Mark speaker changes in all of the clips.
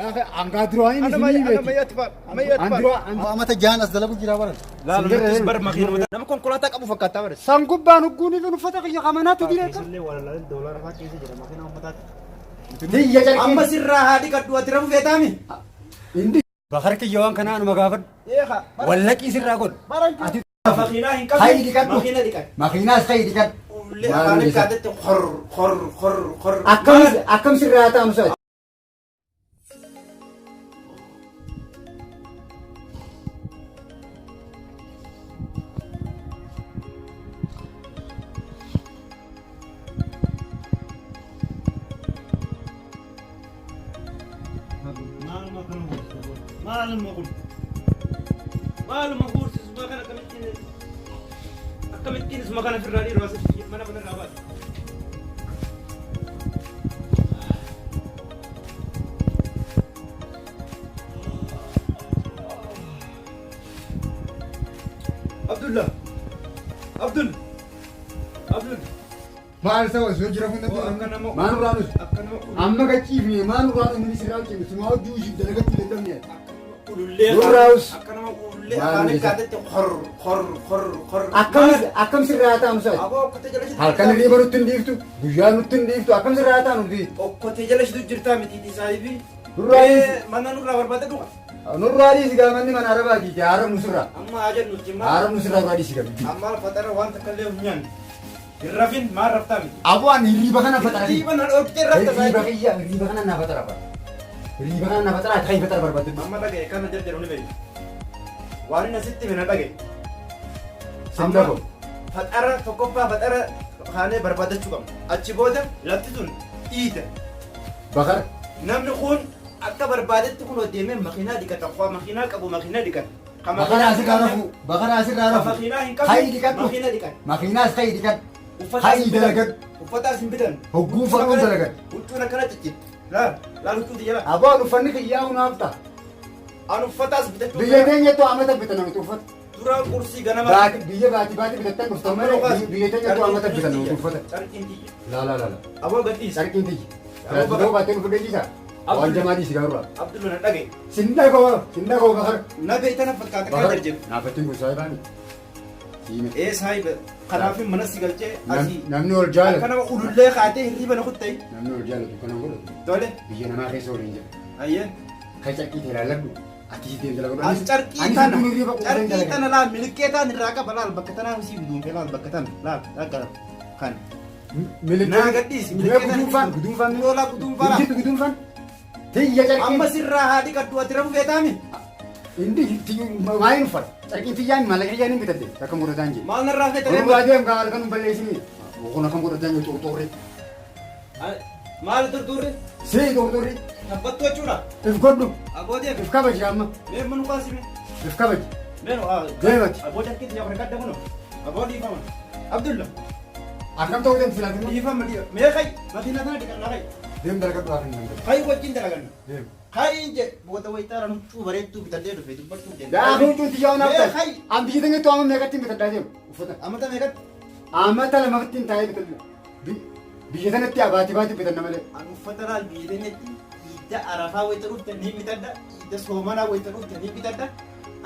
Speaker 1: Angaa duraan
Speaker 2: Ana mayya atfaal. Mayya atfaal.
Speaker 3: Amata jaan as dalagu jira baran.
Speaker 2: Laal nutis bar makiinuma nama konkolaataa qabu fakkaataa bare.
Speaker 1: San gubbaan hugguun ifin uffata kiyya qamanaatu jira.
Speaker 2: Keessallee walalaalee doolaara fa'aa keessa jira makiina uummataati.
Speaker 1: Tiyya carqii.
Speaker 2: Amma sirraa haa dhiqadhu ati rafu feetaami.
Speaker 1: Indi. Bakar kiyya waan kanaa anuma gaafadhu.
Speaker 2: Eeqa.
Speaker 1: Wallaqii sirraa godhu. Ati
Speaker 2: Makiinaa hin qabne.
Speaker 1: Hayi dhiqadhu.
Speaker 2: Makiina dhiqadhu.
Speaker 1: Makiinaas hayi dhiqadhu.
Speaker 2: Ullee afaan kaatetti hor hor hor hor.
Speaker 1: Akkam akkam sirraa ta'amu sa'a.
Speaker 2: Maaluma kana guursisu? Maaluma kun? Maaluma guursisu kana akkamittiin akkamittiin isuma kana ofirraa dhiiruu asitti mana kana irraa baase? Abdullah! Abdul! Abdul!
Speaker 1: Maal ta'u osoo jira kun
Speaker 2: Akka nama
Speaker 1: Maal irraa nuti?
Speaker 2: akka nama
Speaker 1: Amma gachiifne maal irraa nuti sirraa hojjenne sumaa hojii ishii dalagatti dadhabne.
Speaker 2: ulullee
Speaker 1: Nurraa'us.
Speaker 2: akka nama ulullee
Speaker 1: Maal
Speaker 2: afaan
Speaker 1: isa?
Speaker 2: kaatetti hor hor hor hor.
Speaker 1: Akkam akkam sirraa ta'amu sa'a.
Speaker 2: Aboo okkotee jala shitu
Speaker 1: Halkan hirriba nutti hin dhiiftu guyyaa nutti hin dhiiftu akkam sirraa ta'an nuti.
Speaker 2: Okkotee jala shitu jirtaa miti saahibi.
Speaker 1: Nurraa'us.
Speaker 2: Mana nurraa barbaade dhuga.
Speaker 1: Nurraa dhiisi gaamanni mana arabaa kiite haaromnu sirraa.
Speaker 2: Amma haa jennu jimmaa.
Speaker 1: Haaromnu sirraa nurraa dhiisi gabbi.
Speaker 2: Amma fatara waan takka illee hin nyaanne. Hin rafin maal raftaa miti.
Speaker 1: Aboo ani hirriba kana fatara.
Speaker 2: Hirriba na dhorktee rafta
Speaker 1: Hirriba
Speaker 2: saahibi.
Speaker 1: kiyya hirriba kana naa fatara bara. Hirriba kana naa fatara ati kan fatara barbaaddu.
Speaker 2: Amma dhagaye kana jarjaru ni beeku. Waan inni asitti hime na dhagaye.
Speaker 1: Sin dhago.
Speaker 2: Fatara tokkoffaa fatara kaanee barbaadachuu qabna. Achi booda lafti sun dhiita.
Speaker 1: Bakar.
Speaker 2: Namni kun akka barbaadetti kun deemee makiinaa dhiqata. Kuwaa makiinaa qabu makiinaa dhiqata. Ka
Speaker 1: Bakar asirraa rafu. Bakar asirraa rafu.
Speaker 2: Makiinaa hin
Speaker 1: Hayi
Speaker 2: qabne
Speaker 1: dhiqadhu.
Speaker 2: makiinaa dhiqata.
Speaker 1: Makiinaas hayi dhiqadhu.
Speaker 2: Uffata
Speaker 1: Hayi
Speaker 2: as hin bitan.
Speaker 1: dalagadhu.
Speaker 2: Uffata as hin bitan.
Speaker 1: Hogguu fadhuun dalagadhu.
Speaker 2: Huccuun akkana ciccitti. Laal laal huccuu xiyya laal.
Speaker 1: Aboon uffanni kiyyaa hunaaf ta'a.
Speaker 2: An uffata as bitachuu
Speaker 1: Biyya teenyattu amata bitan namni uffata.
Speaker 2: Dura qursii ganama.
Speaker 1: Baati biyya baati baati bitattan dhuftan malee biyya teenyattu amata bitan namni uffata.
Speaker 2: Carqiin xiyya.
Speaker 1: Laa laa laa laa.
Speaker 2: Aboo gadhiisi.
Speaker 1: Carqiin tiyyi. Doo baattee nu fudhachiisa. Waan jamaa dhiisi gaarraa.
Speaker 2: Abdullu na dhagaye.
Speaker 1: Sin dhagoo sin dhagoo bakar.
Speaker 2: Na beeytana fakkaata kan
Speaker 1: Bakar.
Speaker 2: jarjeef.
Speaker 1: Naafattiin kun saayibaani. Siime.
Speaker 2: Ee saayiba kanaafin mana si galchee asii.
Speaker 1: Namni ol jaalatu.
Speaker 2: Akka nama ulullee kaatee hirriba na kuttee.
Speaker 1: Namni ol jaalatu kana godhatu.
Speaker 2: Tole.
Speaker 1: Biyya namaa keessa waliin jira.
Speaker 2: Ayyee.
Speaker 1: Kan carqii ta'e ilaalladhu. Ati si deemte lafa
Speaker 2: As carqii tana carqii tana laal milikkee taan irraa qaba laal bakka tanaa sii guduunfee laal bakka tana laal laal kan. Naa gadhiisi
Speaker 1: Mee guduunfaan guduunfaan.
Speaker 2: Loolaa guduunfaa laal.
Speaker 1: Jirtu guduunfaan. Tiyya carqii.
Speaker 2: Amma sirraa haa dhiqadhu ati rafu feetaami.
Speaker 1: Indi maaliin uffata? Carqii tiyyaan maallaqa kiyyaan hin bitatte akka murataan jiru.
Speaker 2: Maal narraa feeta
Speaker 1: Warra deem kaa halkan hin balleessinii. Kun akkam godhataa jiru xurxurri.
Speaker 2: Maal turturri?
Speaker 1: Sii xurxurri.
Speaker 2: Tabbattuu jechuudha.
Speaker 1: If godhu.
Speaker 2: Aboo deem.
Speaker 1: If kabaji amma.
Speaker 2: Mee manu kaasime.
Speaker 1: If kabaji.
Speaker 2: Mee nu
Speaker 1: Deemati.
Speaker 2: Aboo carqii tiyya kana kadda kuno. Aboo dhiifama. Abdulla.
Speaker 1: Akkam ta'uu deemti silaatiin.
Speaker 2: Dhiifama dhiifama. Mee kay makiinaa tana dhiqannaa kay.
Speaker 1: Deem dalagadhu haa kennan.
Speaker 2: Kay wajjin dalaganna.
Speaker 1: Deem.
Speaker 2: Kay je booda wayitaara huccuu bareedduu bitadhee dhufe dubbachuu deema.
Speaker 1: Daa huccuu tiyyaa onaaf
Speaker 2: Mee
Speaker 1: ta'e.
Speaker 2: kay.
Speaker 1: An biyya teenyattu amma meeqatti hin bitadhaa deemu uffata.
Speaker 2: Amata meeqatti?
Speaker 1: Amata lamatti hin taa'ee bitadhu. Biyya tanatti baatii baatii bitanna malee.
Speaker 2: An uffata laal biyya teenyatti iidda arafaa wayita dhufte ni bitadha. Iidda soomanaa wayita dhufte ni bitadha.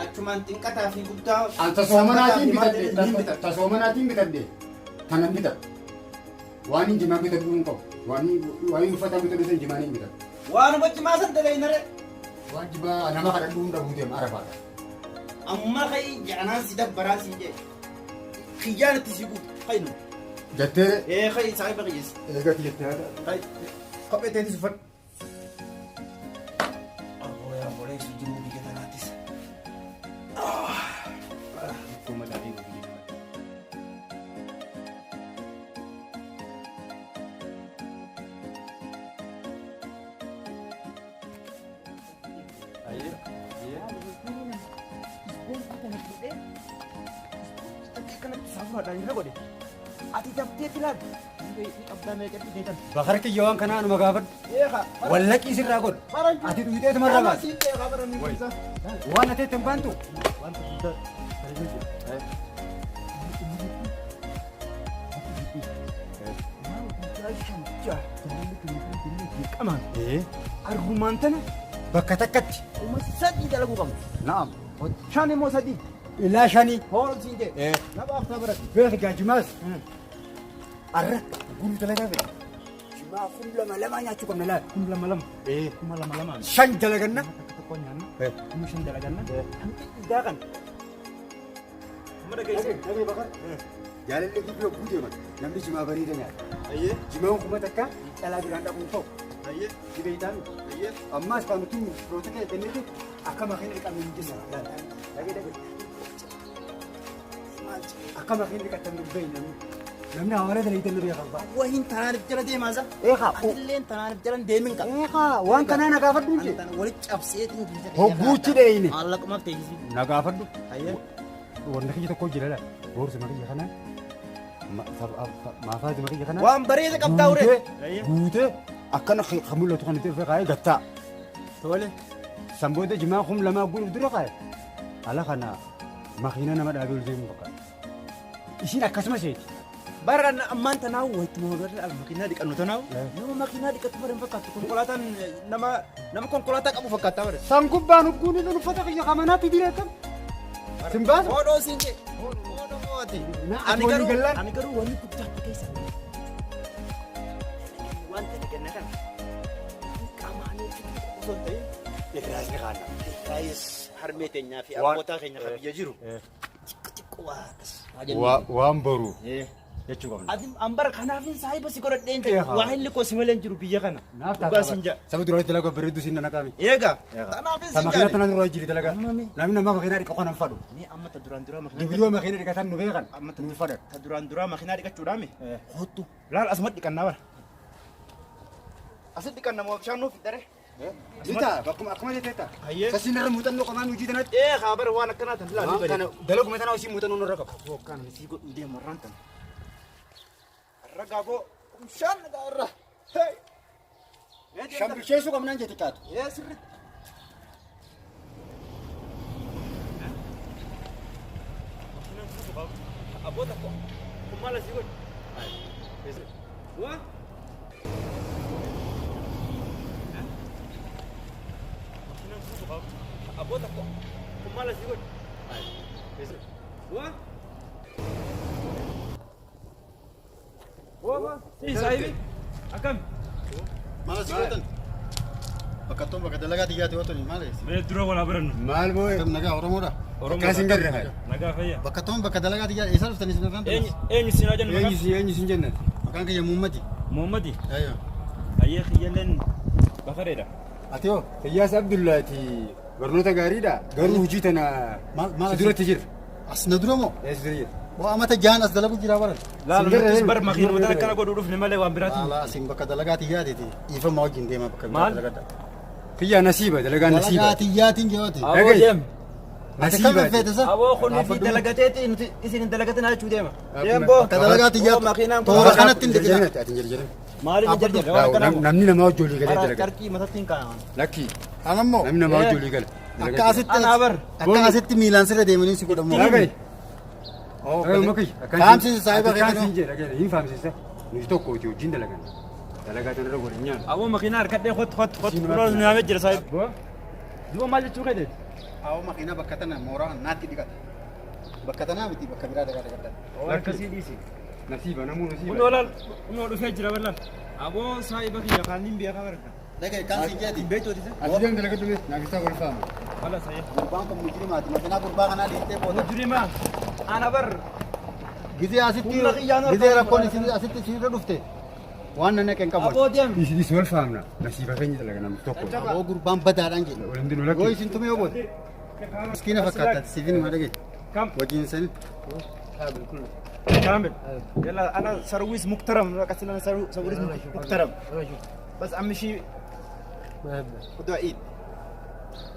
Speaker 2: Achumaan xinqataa fi guddaa.
Speaker 1: An tasoomanaatiin
Speaker 2: ni
Speaker 1: bitadhe.
Speaker 2: bitadha.
Speaker 1: Tasoomanaatiin bitadhe. Tanan bitadha. Waan hin jimaan bitadhu hin qabu. Waan waan uffata bitadhu san jimaan hin bitadhu.
Speaker 2: Waanuma jimaa san dalaynare.
Speaker 1: Waan jimaa nama kadhadhu hunda buuteem arafaadha.
Speaker 2: Amma kay jaanaan si dabbaraa si jee. Kiyyaan itti si guutu. Kay nu.
Speaker 1: Jettee
Speaker 2: Ee kay saahiba kiyyees.
Speaker 1: eegatti jettee haa ta'u.
Speaker 2: Kay kophee teetis uffadhu. Aboo yaa boleessu jiruu biyya tanaattis. Akkuma gaarii biyya tanaatti. Ati daftee filaal. Qabdaa meeqatti deetan.
Speaker 1: Bakar kiyya waan kanaa anuma gaafadhu. Wallaqii sirraa godhu. Ati dhuyiteetu marra baasa. Waan ati ittiin baantu.
Speaker 2: Argumaan tana
Speaker 1: Bakka takkatti.
Speaker 2: 3000 dalaguu qabna.
Speaker 1: Na'am.
Speaker 2: 5 immoo 3.
Speaker 1: Ilaa 5.
Speaker 2: Hool siin jee. Nama aftaa barate.
Speaker 1: Beeki gaa jimaas. Arra guruu dalagaa fedha. Jimaa 2000 nyaachuu qabna laal.
Speaker 2: 2000.
Speaker 1: Ee.
Speaker 2: 2002.
Speaker 1: 5 dalaganna.
Speaker 2: Takka tokko nyaanna.
Speaker 1: Eh.
Speaker 2: 5000 dalaganna. Hanqi daa kan. Amma dhageesse.
Speaker 1: Dhagee bakar. Jaalalli gidduu hogguu deeman namni jimaa bareeda nyaata.
Speaker 3: Ayyee.
Speaker 1: Jimaan 1000 dhalaa biraan dhabuun ta'u.
Speaker 3: Ayyee.
Speaker 1: Dhibee taanu.
Speaker 3: Ayyee.
Speaker 1: Ammaas kan nuti firoota kee kennite akka makiin dhiqamne hin jenna. Dhagee dhagee. Akka makiin dhiqatan hin beekne namni. Namni hawaasa dalagitan nu beekan fa'a.
Speaker 2: Wahiin tanaaniif jala deemaa isa.
Speaker 1: Eegaa.
Speaker 2: Atilleen tanaaniif jala deemin qaba.
Speaker 1: Eegaa waan kanaa na gaafadhu hin jee.
Speaker 2: Walitti cabseetiin jirti.
Speaker 1: Hogguuchi dheeyne.
Speaker 2: Maallaqumaaf teessisi.
Speaker 1: Na gaafadhu.
Speaker 2: Ayyee.
Speaker 1: Wanni kiyya tokko jira laal. Boorsi makiyya kanaan. Maafaati makiyya kanaan.
Speaker 2: Waan bareeda qabdaa ure.
Speaker 1: Guutee akkana kan mul'atu kan itti kaa'ee gattaa.
Speaker 2: Tole.
Speaker 1: Sanboota jimaa 2000 guutuuf dura kaa'e. Ala kana makiina nama dhaabee ol deemuu fakkaata. Ishiin akkasuma seeti.
Speaker 2: Bara ammaan tanaawu wayitti makiinaa makiinaa dhiqannu tanaawu nama makiinaa dhiqatu bara hin fakkaattu konkolaataan nama nama konkolaataa qabu fakkaata bara.
Speaker 1: San gubbaan hogguun inni uffata kiyya kamanaatti direetam. Simbaasa.
Speaker 2: Hodhoo siin jee. Hodhoo mo'ati.
Speaker 1: Ani garuu
Speaker 2: Ani garuu wanni guddaa keessa. Waan dalaganna kana qaamaanii osoo hin ta'in
Speaker 1: Irraas ni kaanna.
Speaker 2: irraayis harmee teenyaa fi abbootaa keenya kan biyya jiru xiqqoo xiqqoo waa akkas haa jennu.
Speaker 1: Waan boru jechuu qabna.
Speaker 2: Ati ambara kanaafin saahiba si godhadheen jira.
Speaker 1: Eegaa.
Speaker 2: Waa hilli koo si malee hin jiru biyya kana.
Speaker 1: Naaf
Speaker 2: Dhugaa siin
Speaker 1: taata.
Speaker 2: jaa.
Speaker 1: Saba duraatti dalagaa bareedduu siin nana qaami.
Speaker 2: Eegaa. Tanaafin
Speaker 1: Ta
Speaker 2: siin
Speaker 1: makiina
Speaker 2: jaale.
Speaker 1: tana dura jiri dalagaa.
Speaker 2: Amma mee.
Speaker 1: Namni nama makiinaa dhiqu kanan fadhu.
Speaker 2: Mee amma ta duraan duraa makiinaa
Speaker 1: Dubiroo makiina dhiqatan nu beekan.
Speaker 2: Amma
Speaker 1: Nu fadhan.
Speaker 2: ta duraan duraa makiinaa dhiqachuudhaami. Hoottu. Laal asuma dhiqannaa bara. Asitti dhiqanna moo bishaan nuuf fidare?
Speaker 1: Lita bakkuma akkuma jettee ta'a.
Speaker 2: Hayyee.
Speaker 1: Sasiin irra muuxannoo qabaan hojii tanatti.
Speaker 2: Ee haa bara waan akkanaa tan laal.
Speaker 1: Waan kana dalaguma tanaa hojii muuxannoo nurra qaba.
Speaker 2: Bokkaan sii godhuu deemu warraan tan. Arra gaaboo bishaan nagaa irra. Hey.
Speaker 1: Shan bilcheessuu qabnaan jette taatu.
Speaker 2: Ee sirriitti. Abboota ko kun maal asii godhu? Waa? Abboota ko kun maal asii godhu? Waa? Waa waa. Si saahibi akkam?
Speaker 3: Maal asii gootan? Bakka toon bakka dalagaa xiyyaati yoo tuni maal eessi?
Speaker 2: Mee dura walaa barannu.
Speaker 1: Maal boo'e?
Speaker 3: Akkam nagaa Oromoodha.
Speaker 1: Akkas hin garre hayi.
Speaker 2: Nagaa fayyaa.
Speaker 3: Bakka toon bakka dalagaa xiyyaati eessa dhuftanii isin irraan
Speaker 2: Eenyu eenyu siin haa jennu
Speaker 1: Eenyu
Speaker 2: maqaan?
Speaker 1: si eenyu siin jennan?
Speaker 3: Maqaan kiyya Muummati.
Speaker 2: Muhammadi.
Speaker 3: Ayyo.
Speaker 2: Hayyee kiyyalleen Bakareedha.
Speaker 3: Ati hoo?
Speaker 1: Iyyaas Abdullaati barnoota gaariidha. Garuu hojii tana
Speaker 3: Maal maal
Speaker 1: si duratti jira.
Speaker 3: As na dura moo?
Speaker 1: Ee si dura jira.
Speaker 3: Waa amata jaan as dalagu jira baran.
Speaker 2: Laal
Speaker 1: Sin garre
Speaker 2: nutis bar makiinuma
Speaker 1: sin garre.
Speaker 2: akkana godhuu dhufne malee waan biraatiin.
Speaker 3: Laala asin bakka dalagaa xiyyaatiiti. Dhiifama wajjin deema bakka biraa
Speaker 2: Maal?
Speaker 3: dalagadha.
Speaker 1: Kiyyaa nasiiba dalagaan nasiiba.
Speaker 3: Dalagaa xiyyaatiin jehooti.
Speaker 2: Aboo
Speaker 1: Dhaga'i.
Speaker 2: deem.
Speaker 3: Ati kam
Speaker 1: Nasiiba.
Speaker 3: feete sa?
Speaker 2: Aboo kun nuti dalagateeti nuti isin hin dalagatin jechuu deema. Deem boo.
Speaker 3: Bakka dalagaa xiyyaatu.
Speaker 2: Oo, makiinaan kun
Speaker 3: Toora kanatti hin dhiqina.
Speaker 1: Jarjarina ati hin jarjarin.
Speaker 2: Maaliif hin jarjarre? Waan akkanaa kun.
Speaker 1: Namni namaa wajjin olii galee
Speaker 2: Bara
Speaker 1: dalaga.
Speaker 2: carqii matatti hin kaa'aman.
Speaker 1: Lakki
Speaker 3: Anammoo
Speaker 1: namni namaa wajjin olii gala.
Speaker 3: akka asitti
Speaker 2: Anaa bar.
Speaker 3: akka asitti miilaan sirra deemanii si godhamu.
Speaker 1: Dhaga'i.
Speaker 3: Oo,
Speaker 1: Dhaga'i makii.
Speaker 3: Faamsisi saahiba kee
Speaker 1: Kaamsiin jee dhaga'i hin faamsisa. Nuti tokko hojii wajjin dalagan. Dalagaa tanarra godhin nyaanna.
Speaker 2: Aboo makiinaa harkadhee hot hot hot
Speaker 1: Siin
Speaker 2: kunoo nu yaamee jira saahib. Duuba maal jechuu keeti?
Speaker 3: Awwa makiinaa bakka tana mooraa naatti dhiqata. Bakka tanaa miti bakka biraa dhagaa dhagadha.
Speaker 2: Waan akkasii dhiisi.
Speaker 1: Nasiiba namuu nasiiba.
Speaker 2: Kunoo laal kunoo dhufee jira bal'aan. Aboo saahiba kiyya kaaniin beekaa barata.
Speaker 3: Dhaga'i kaan siin jeeti.
Speaker 2: Beektooti isa.
Speaker 1: Ati deem dalagadhu mee naafisa wal faama.
Speaker 2: Wala saayib.
Speaker 3: Gurbaan kun mujrimaati. Makiinaa gurbaa kanaa dhiistee booda.
Speaker 2: Mujrimaa. Ana bar.
Speaker 3: Gizee asitti
Speaker 2: Humna kiyyaan harkaa
Speaker 3: gizee rakkoon isin asitti isinirra dhufte waan nan naqe hin qabu.
Speaker 2: Aboo deem.
Speaker 1: Isinis wal faamna. Nasiiba keenya dalaga namni tokko.
Speaker 3: Aboo gurbaan badaadhaan jedhe.
Speaker 1: Wal hundinuu
Speaker 3: Yoo
Speaker 1: lakki.
Speaker 3: isin tumee booda. Miskiina fakkaata siifin ma dhaga'i.
Speaker 2: Kam?
Speaker 3: Wajjin sani.
Speaker 2: كامل يلا انا سرويس مكترم قصدي انا سرويس مكترم بس عم شيء خذوا عيد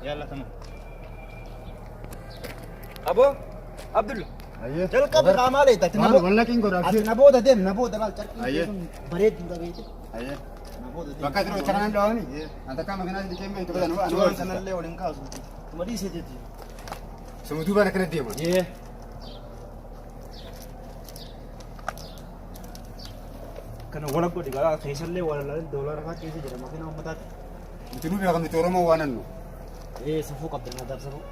Speaker 2: يلا تمام ابو عبد الله
Speaker 1: Ayyee.
Speaker 2: jalqaba qaamaalee taate
Speaker 1: Maal wallaqiin godha
Speaker 2: ati na booda deem na booda laal carqii
Speaker 1: Ayyee.
Speaker 2: bareedu dhabeete
Speaker 1: Ayyee.
Speaker 2: na booda deem
Speaker 1: Bakka jiru kanaan dhawani. Anta kama kanaan dhiqeen beektu godhan waan
Speaker 2: Suuraan sanallee waliin kaasu tuma dhiisee jetti
Speaker 1: Sama duuba akkana deema.
Speaker 2: Yee. Kana wala godhi gara keessallee wala laal doolara fa'aa keessa jira makiina uummataati.
Speaker 1: Nuti nu beekan nuti Oromoo waan annu.
Speaker 4: Ee safuu qabda nadaaf safuu.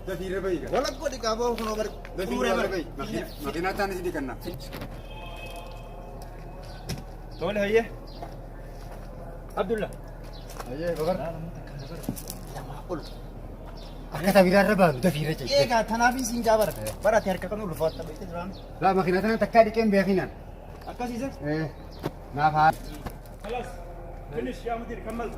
Speaker 1: Dafii irra bahi gaa.
Speaker 3: Wala godhi qaaboo kunoo bari.
Speaker 1: Dafii irra bahi. Makiinaa taane si dhiqanna.
Speaker 2: Tole hayyee. Abdullah.
Speaker 1: Ayyee babar.
Speaker 3: Lamaa ol.
Speaker 1: Akka tabiraa irra baanu dafii irra ce'e.
Speaker 3: Eegaa tanaafin siin jaa bara. Barate harka kan ulfaata beekte duraan.
Speaker 1: Laa makiinaa tana takkaa dhiqeen beekinaan.
Speaker 2: Akkasiisan.
Speaker 1: Naaf haa.
Speaker 2: خلاص فينش يا مدير كملت.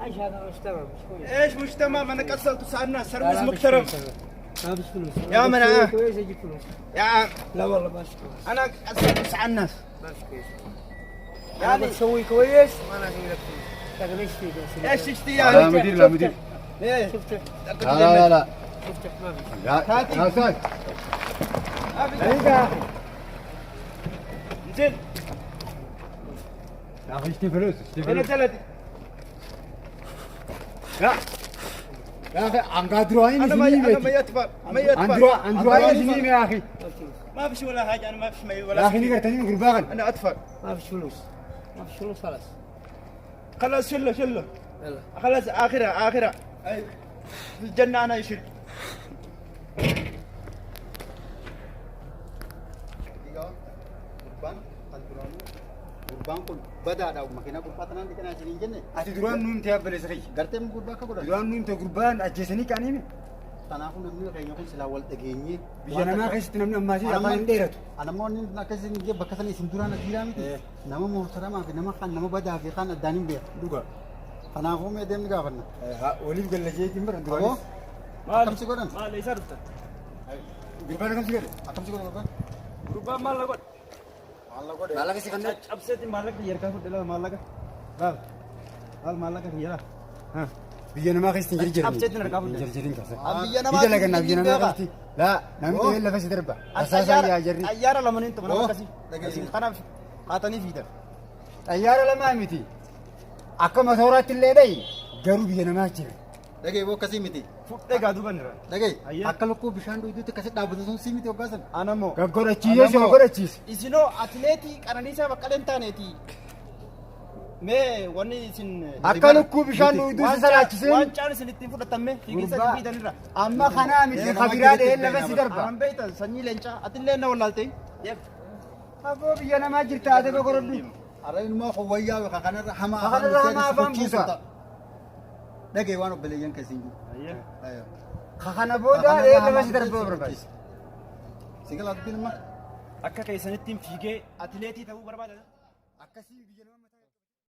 Speaker 4: ايش هذا مش تمام مش كويس.
Speaker 2: ايش مش تمام؟ انا كسلت سالنا
Speaker 4: لا،
Speaker 2: سيرفيس
Speaker 4: لا، مش
Speaker 2: محترم.
Speaker 4: كويس هذا. ما فيش فلوس.
Speaker 2: يا من أنا.
Speaker 4: كويس اجيب فلوس.
Speaker 2: يا عم
Speaker 4: لا والله ماشي كويس.
Speaker 2: انا كسلت على الناس.
Speaker 4: ماشي كويس.
Speaker 2: يعني
Speaker 4: يعني تسوي كويس وانا اسوي لك كويس. لكن ايش فيك؟
Speaker 2: ايش تشتي
Speaker 1: لا
Speaker 2: يعني؟
Speaker 1: مدير لا مدير.
Speaker 2: ليه؟
Speaker 4: شفته
Speaker 1: لا لا لا.
Speaker 4: شفته ما في.
Speaker 1: لا لا أستاذ.
Speaker 2: زين
Speaker 1: يا أخي اشتري فلوس اشتري
Speaker 2: انا
Speaker 1: فلوس.
Speaker 2: ثلاثة.
Speaker 1: لا يا أخي عن قادروا
Speaker 2: انا ما انا ما يدفع ما يدفع.
Speaker 1: عن سنين يا أخي.
Speaker 4: ما فيش فلوس.
Speaker 2: ما فيش ولا حاجة، انا ما فيش مي ولا
Speaker 1: يا أخي نقدر تنين قرباغن.
Speaker 2: انا ادفع.
Speaker 4: ما فيش فلوس. ما فيش فلوس خلاص.
Speaker 2: خلاص شله شله.
Speaker 4: يلا.
Speaker 2: خلاص اخرها اخرها. أي، في الجنة انا يشيل.
Speaker 3: Egaa gurbaan kan duraanuu gurbaan kun badaadha makiinaa gurbaa tanaan dhiqanaa isiniin jenne.
Speaker 1: Ati duraan nuun ta'e abbaleessa kiyya.
Speaker 3: Gartee gurbaa akka godhan.
Speaker 1: Duraan nuun ta'e gurbaan ajjeesanii qaaniime.
Speaker 3: Kanaafuu namni keenya kun silaa wal dhageenyee.
Speaker 1: Biyya namaa keessatti namni ammaasii afaan hin dheeratu.
Speaker 3: Namoonni akkasii hin bakka sana isin duraan adiiraa miti. Nama mootaramaa fi nama kan nama badaa fi kan addaan hin beeku.
Speaker 1: Dhuga.
Speaker 3: Kanaafuu mee deemni gaafanna.
Speaker 1: Waliif gallajeetiin bara
Speaker 3: Aboo
Speaker 1: duraanis.
Speaker 3: akkamsi godhan?
Speaker 2: ما ليس رفت.
Speaker 1: Gurbaan akkamsi godhe?
Speaker 3: Akkamsi godhan gurbaan?
Speaker 2: ربما ما لقد
Speaker 3: Maal godhe?
Speaker 1: Maallaqa si kanneen.
Speaker 2: عبسيت مالك يركب لا مالك لا لا مالك يلا ها
Speaker 1: Biyya namaa keessatti hin jirjirin.
Speaker 2: Abseetiin argaa
Speaker 1: Hin jirjirin kaasa.
Speaker 3: Biyya namaa
Speaker 1: Biyya laganna biyya namaa
Speaker 3: beekaa.
Speaker 1: keessatti. Laa namni ta'e lafa si darba. Rasaasaa yaa jarri.
Speaker 2: xayyaara lamaniin tuma nama
Speaker 3: Oh,
Speaker 2: akkasii.
Speaker 3: dhageessi.
Speaker 2: Kanaaf haatanii fiidan.
Speaker 1: Xayyaara lamaa miti. Akka matooraatti illee dhayi garuu biyya namaa jira.
Speaker 3: Dhagee boo akkasii miti.
Speaker 2: Fudhee gaa duuban irra.
Speaker 3: Dhagee
Speaker 2: Ayyee.
Speaker 3: akka lukkuu bishaan dhugduutti akkasii dhaabbatu sun sii miti hoggaa sana.
Speaker 2: Ana immoo.
Speaker 1: Gaggodhachiisee si godhachiise.
Speaker 2: Isinoo atileetii Qananiisaa Baqqalee hin taaneeti. Mee wanni isin.
Speaker 1: Akka lukkuu bishaan dhugduu si salaachiseen.
Speaker 2: Waancaan isin ittiin fudhatamme fiiginsa isin fiidan irra.
Speaker 1: Amma kanaa miti kabiraa dhahee lafa si darba.
Speaker 2: Anan beektan sanyii leencaa atillee na wallaalte.
Speaker 1: Aboo biyya namaa jirta ate gogodhu.
Speaker 3: Arra ilmoo kun wayyaa yookaan kanarra hamaa
Speaker 1: Kanarra hamaa afaan buusa.
Speaker 3: Dhagee waan obboleeyyan keessa hin jiru.
Speaker 1: Kana booda dhahee lafa si darba barbaachisa.
Speaker 3: Sigala dubbiin amma.
Speaker 2: Akka keessanittiin fiigee atileetii ta'uu barbaada.
Speaker 1: Akkasii biyya namaa.